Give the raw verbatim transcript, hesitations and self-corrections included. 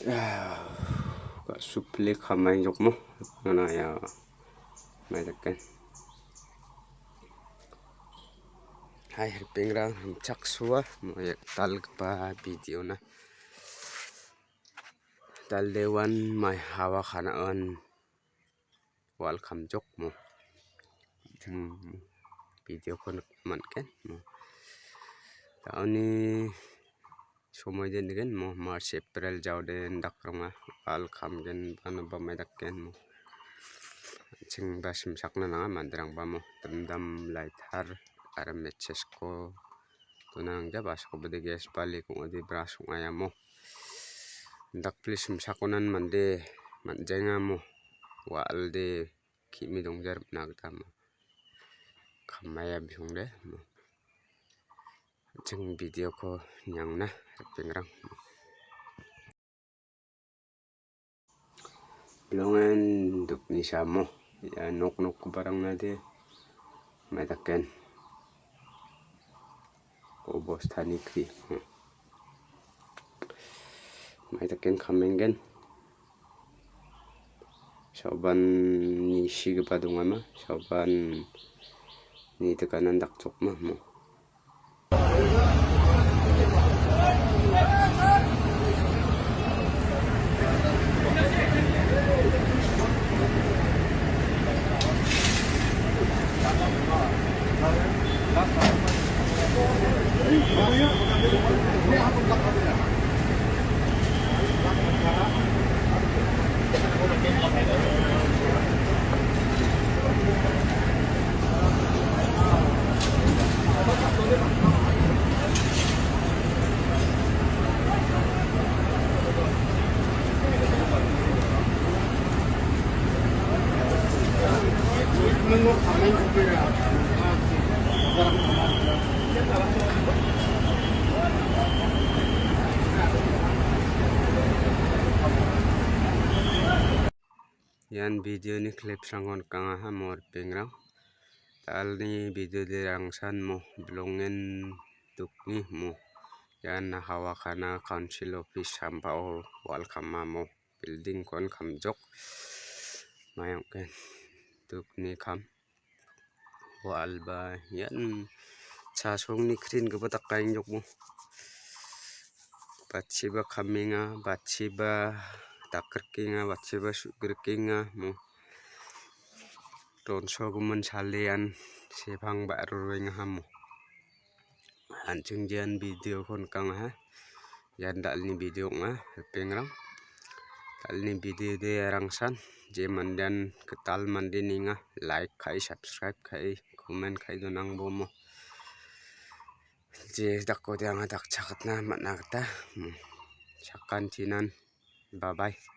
Ah, ka·suple kamai jokmo. Ana ya. Mai daken. Hai, ripengrang, rimchaksoa mo·e dal·gipa video-na. Dal·dewan mai hawa kana·on. Welcome jok mo. Hmm, video-ko nikna man·gen mo. Da·oni somoi den degen mo, March, April jaoden dakrongna welcome gen bano bamai daken mo. An·ching ba simsakna nanga manderangba mo. Dam dam lighter aro matches-ko donang ja, basakoba de gas balik ong·ode brush ong·a iamo. Dakpli simsakonan mande man·jaenga mo. Wa·alde ki·mi dongja ripna gita mo. Kamaia bisongde mo. An·ching video-ko niangna ripengrang. Bilongen dukni samo. Ia nok nokgiparangna de mai daken. Obostani kri. Hmm. Mai daken kamenggen. Saoban ni sigipa dongama. Saoban ni tekanan dakchokma mo. Ian video-ni clips-rangko nikangaha mo ripengrang. Talni video de rangsan mo, bilongen dukni mo. Ian hawa kana council office sambao wal kama mo. Building-kon kamjok. Mayangken dukni kam. Wal ba ian chasongni krin gipin dakaengjok mo. Bachiba kamenga, bachiba dakrikenga, bachiba su·grikenga mo. Donsogimin salean sepang ba·ruruengaha mo. An·ching jean video-ko nikangaha. Ian dal·ni video ong·a, ripengrang. Dal·ni video de rangsan, je mandean gital mande ninga, like ka·e, subscribe ka·e, comment ka·e donangbo mo. Je dakode anga dakchakatna man·a gita, hmm, sakantinan, bye bye.